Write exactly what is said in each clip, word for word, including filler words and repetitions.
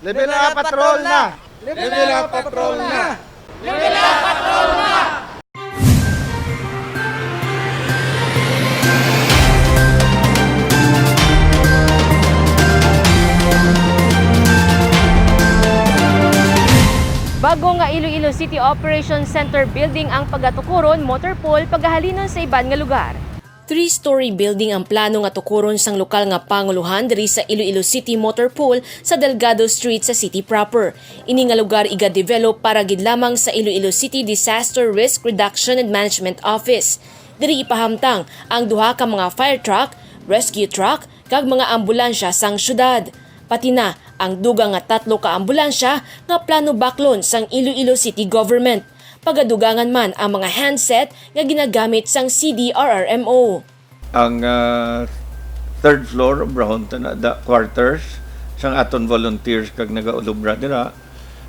Level up, patrol na! Level up, patrol na! Bago nga Iloilo City Operations Center Building ang pagatukuron, motor pool, pagahalinon sa iban nga lugar. Three-story building ang plano nga tukuron sang lokal nga pangulohan diri sa Iloilo City Motor Pool sa Delgado Street sa city proper. Ini nga lugar iga-develop para gid lamang sa Iloilo City Disaster Risk Reduction and Management Office. Diri ipahamtang ang duha ka mga fire truck, rescue truck, kag mga ambulansya sang syudad. Pati na ang dugang nga tatlo ka ambulansya nga plano baklon sang Iloilo City Government. Pagadugangan man ang mga handset nga ginagamit sang C D R R M O. Ang ah, third floor, obrahon ta na da quarters sang aton volunteers kag nagaulobra dira.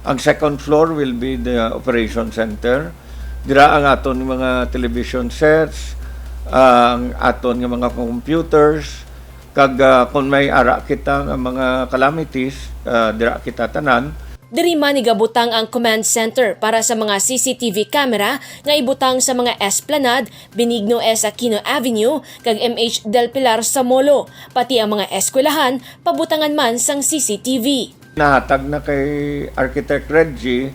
Ang second floor will be the operation center. Dira ang aton mga television sets, ang aton nga mga computers, kag ah, kung may ara kita nga mga calamities, ah, dira kita tanan. Diri man igabutang ang command center para sa mga C C T V camera nga ibutang sa mga Esplanade, Benigno S. Aquino Avenue, kag M H Del Pilar sa Molo, pati ang mga eskwelahan pabutangan man sang C C T V. Nahatag na kay Architect Reggie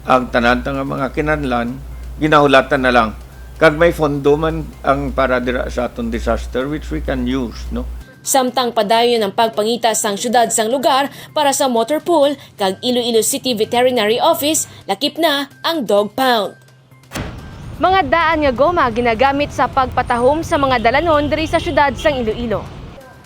ang tanan ta nga mga kinahanglan, ginahulatan na lang. Kag may fondo man ang para dira sa aton disaster, which we can use, no? Samtang padayon ang pagpangita sang syudad sang lugar para sa motor pool kag Iloilo City Veterinary Office, lakip na ang dog pound. Mga daan nga goma ginagamit sa pagpatahom sa mga dalanon diri sa syudad sang Iloilo.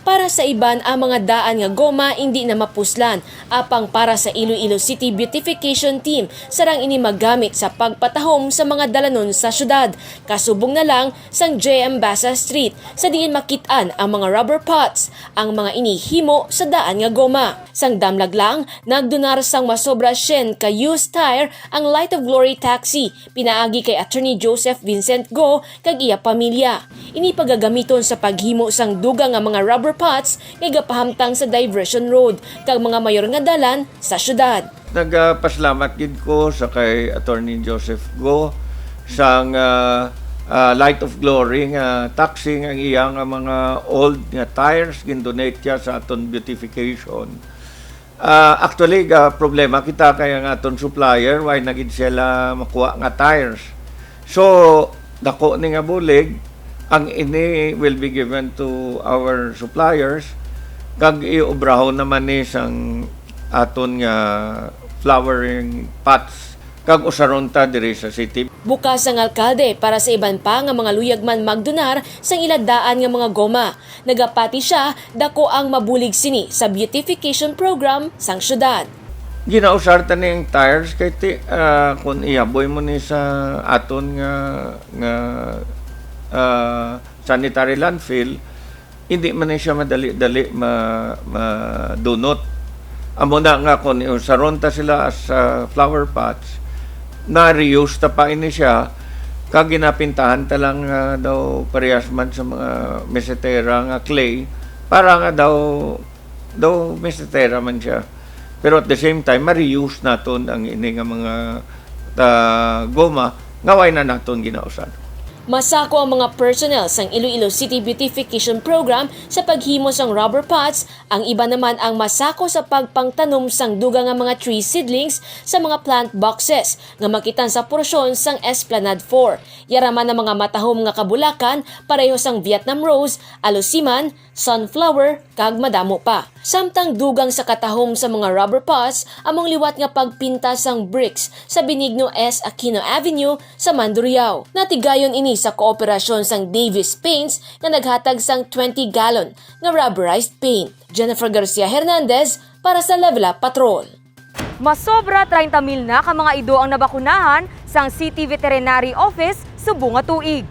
Para sa iban, ang mga daan nga goma indi na mapuslan, apang para sa Iloilo City Beautification Team, sarang ini magamit sa pagpatahom sa mga dalanon sa syudad, kasubong na lang sang J M Basa Street, sa diin makit-an ang mga rubber pots, ang mga ini himo sa daan nga goma. Sang damlag lang, nagdonar sang masobra syen ka used tire ang Light of Glory Taxi, pinaagi kay Attorney Joseph Vincent Go kag iya pamilya. Ini pagagamiton sa paghimo sang dugang nga mga rubber pots nga igapahamtang sa diversion road kag mga mayor nga dalan sa syudad. Nagapasalamat gid ko sa kay Attorney Joseph Go sang ah, ah, Light of Glory nga taxi nga ang iya nga mga old nga tires gindonate siya sa aton beautification. Ah, actually, ga problema kita kay ang aton supplier, why na gid sila makuha nga tires. So, dako ni nga bulig, ang ini will be given to our suppliers, kag iobrahon naman ni sang aton nga flowering pots, kag usaron ta diri sa city. Bukas ang alkalde para sa iban pa nga mga luyag man magdonar sang ila daan nga mga goma. Nagapati sia, dako ang mabulig sini sa beautification program sang syudad. Ginausar ta ni ang tires kay ti, ah, kung ihaboy mo ni sa aton nga nga ah, sanitary landfill, hindi man ni siya madali-dali ma, madunot. Amo na nga kung usaron ta sila as ah, flower pots, na-reuse ta pa ini siya, kag ginapintahan ta lang nga daw parehas man sa mga mesetera nga clay, para nga daw daw mesetera man siya. Pero at the same time, ma-reuse naton ang ini nga mga ah, goma nga wala na naton ginausar. Masako ang mga personnel sang Iloilo City Beautification Program sa paghimo sang rubber pots, ang iban naman ang masako sa pagpangtanom sang dugang nga mga tree seedlings sa mga plant boxes nga makit-an sa porsyon sang Esplanade four. Yara man ang mga matahom nga kabulakan, pareho sang Vietnam rose, alusiman, sunflower, kag madamo pa. Samtang dugang sa katahom sa mga rubber pots among liwat nga pagpinta sang bricks sa Benigno S. Aquino Avenue sa Mandurriao. Natigayon ini sa kooperasyon sang Davis Paints nga naghatag sang twenty gallon nga rubberized paint. Jennifer Garcia Hernandez para sa Level Up Patrol. Masobra treinta mil na ka mga ido ang nabakunahan sang City Veterinary Office subong nga tuig.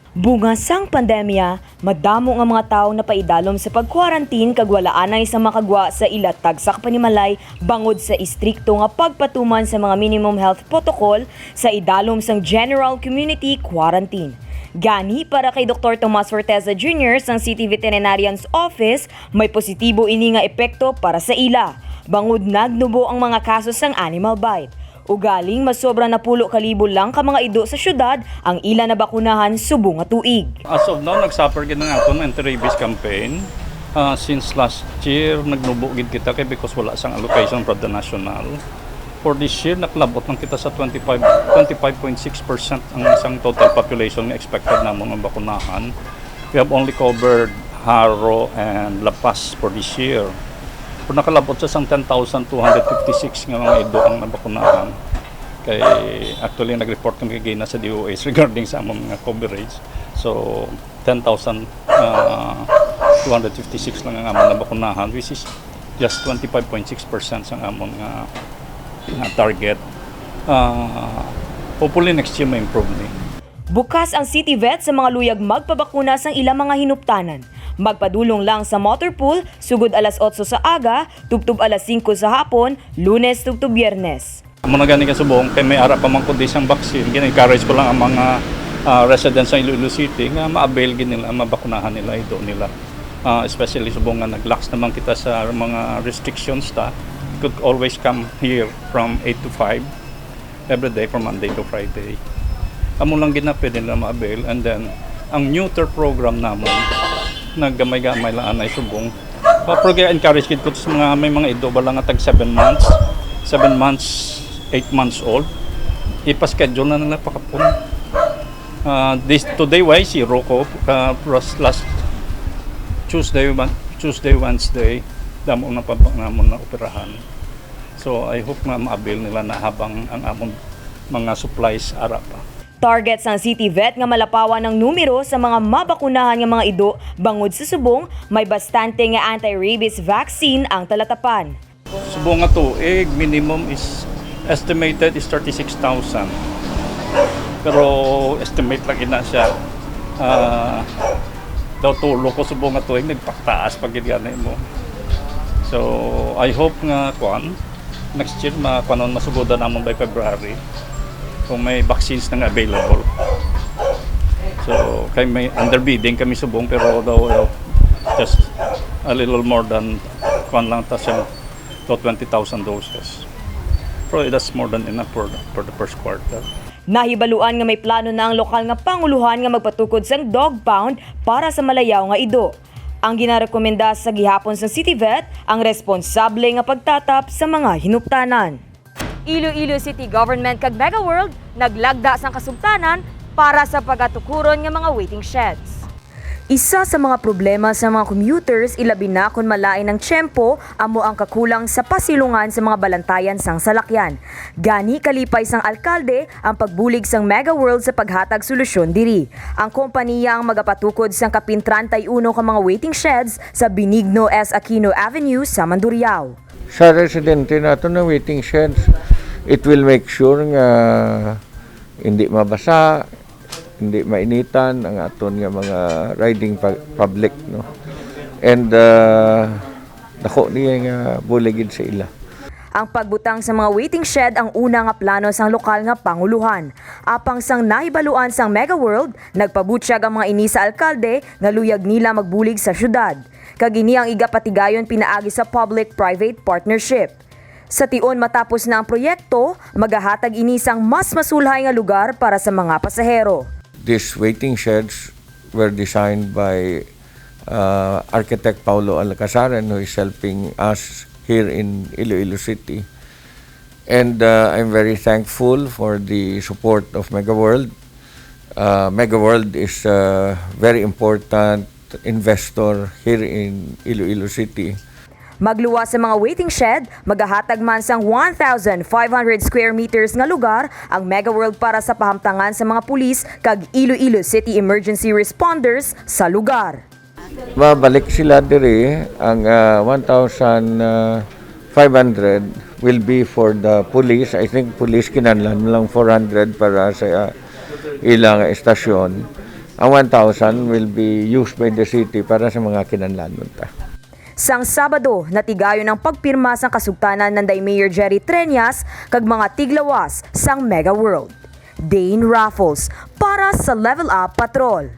Bunga sang pandemya, madamo nga mga tawo napaidalom sa pag-quarantine kag wala anay sang makagwa sa ila tagsa ka panimalay bangod sa istrikto nga pagpatuman sa mga minimum health protocol sa idalom sang general community quarantine. Gani, para kay Doktor Tomas Forteza Junior sang City Veterinarian's Office, may positibo ini nga epekto para sa ila. Bangod nagnubo ang mga kaso sang animal bite, ugaling masobra napulo ka libo lang ka mga ido sa syudad ang ila nabakunahan subong nga tuig. As of now, nag-suffer gid ang aton anti-rabies campaign. Ah, since last year, nagnubo gid kita kay because wala sang allocation from the national. For this year, nakalabot lang kita sa twenty-five, twenty-five point six percent ang isang total population nga expected namon nga bakunahan. We have only covered Jaro and La Paz for this year. Pero nakalabot sa sang ten thousand two hundred fifty-six nga mga ido ang nabakunahan. Kay actually, nag-report kami kagina sa D O H regarding sa among mga coverage. So, ten thousand, ah, two hundred fifty-six lang ang amon nabakunahan, which is just twenty-five point six percent sang amon nga, nga target. Ah, hopefully next year ma-improve ni. Bukas ang City Vet sa mga luyag magpabakuna sang ilang mga hinuptanan. Magpadulong lang sa motor pool sugod alas otso sa aga, tubtob alas singko sa hapon, Lunes tubtob Biyernes. Amo na gani ka subong, kay may ara pa man kundi sang vaccine, gina-encourage ko lang ang mga, ah, residents sa Iloilo City nga ma-avail gid nila, mabakunahan nila, ido nila. Ah, especially subong nga nag-lax naman kita sa mga restrictions ta, could always come here from eight to five every day from Monday to Friday. Amo lang gid na pwede nila ma-avail. And then, ang neuter program namon, naggamay-gamay lang anay subong. Pa-, pero kaya encourage gid ko sa mga may mga ido ba lang nga tag seven months, seven months, eight months old. Ipa-schedule na nila pakapon. Ah, this, today, why zero ko? Ah, plus last Tuesday, Wed-, Tuesday, Wednesday, damo na pa namon na operahan. So, I hope nga ma-avail nila na habang ang amon mga supplies ara pa. Target sang City Vet nga malapawan ang numero sa mga mabakunahan nga mga ido bangod sa subong may bastante nga anti-rabies vaccine ang Talatapan. Subong nga tuig, minimum is estimated is thirty-six thousand. Pero estimate lang ina siya. Ah, daw tulo ko subong nga tuig, nagpaktaas pa gid gani mo. So, I hope nga, kwan, next year, ma-, kwan, masugodan namon by February kung may vaccines na nga available. So, kay may underbidding kami subong, pero daw, uh, just a little more than, kwan lang ta siya, to twenty thousand doses. Pero that's more than enough for, for the first quarter. Nahibaluan nga may plano na ang lokal nga pangulohan nga magpatukod sang dog pound para sa malayaw nga ido. Ang ginarekomenda sa gihapon sang City Vet ang responsable nga pagtatap sa mga hinuptanan. Iloilo City Government kag Mega World naglagda sang kasugtanan para sa pagatukuron nga mga waiting sheds. Isa sa mga problema sa mga commuters, ilabi na kon malain ang tiyempo, amo ang kakulang sa pasilungan sa mga balantayan sang salakyan. Gani, kalipay sang alkalde ang pagbulig sang Mega World sa paghatag solusyon diri. Ang kompaniya ang magapatukod sang kapin treinta y uno ka mga waiting sheds sa Benigno S. Aquino Avenue sa Mandurriao. Sa residente nato na waiting sheds, it will make sure nga hindi mabasa, hindi mainitan ang aton nga mga riding pa-, public, no? And, ah, dako niya nga buligid sa ila. Ang pagbutang sa mga waiting shed ang una nga plano sang lokal nga pangulohan. Apang sang nahibaluan sang Mega World, nagpabutyag ang mga ini sa alkalde nga luyag nila magbulig sa syudad. Kag ini ang igapatigayon pinaagi sa public-private partnership. Sa tion matapos na ang proyekto, magahatag ini sang mas masulhay nga lugar para sa mga pasahero. These waiting sheds were designed by, uh, Architect Paulo Alcasaran, who is helping us here in Iloilo City. And, uh, I'm very thankful for the support of Mega World. Uh, Mega World is a very important investor here in Iloilo City. Magluwas sa mga waiting shed, magahatag man sang one thousand five hundred square meters nga lugar ang Mega World para sa pahamtangan sa mga pulis kag Iloilo City Emergency Responders sa lugar. Mabalik sila diri ang, ah, one thousand five hundred will be for the police. I think police kinahanglan lang four hundred para sa, ah, ilang estasyon. Ang one thousand will be used by the city para sa mga kinahanglan ta. Sang Sabado, natigayon ang pagpirma sang kasugtanan nanday Mayor Jerry Treñas kag mga tiglawas sang Mega World. Dane Raffles para sa Level Up Patrol.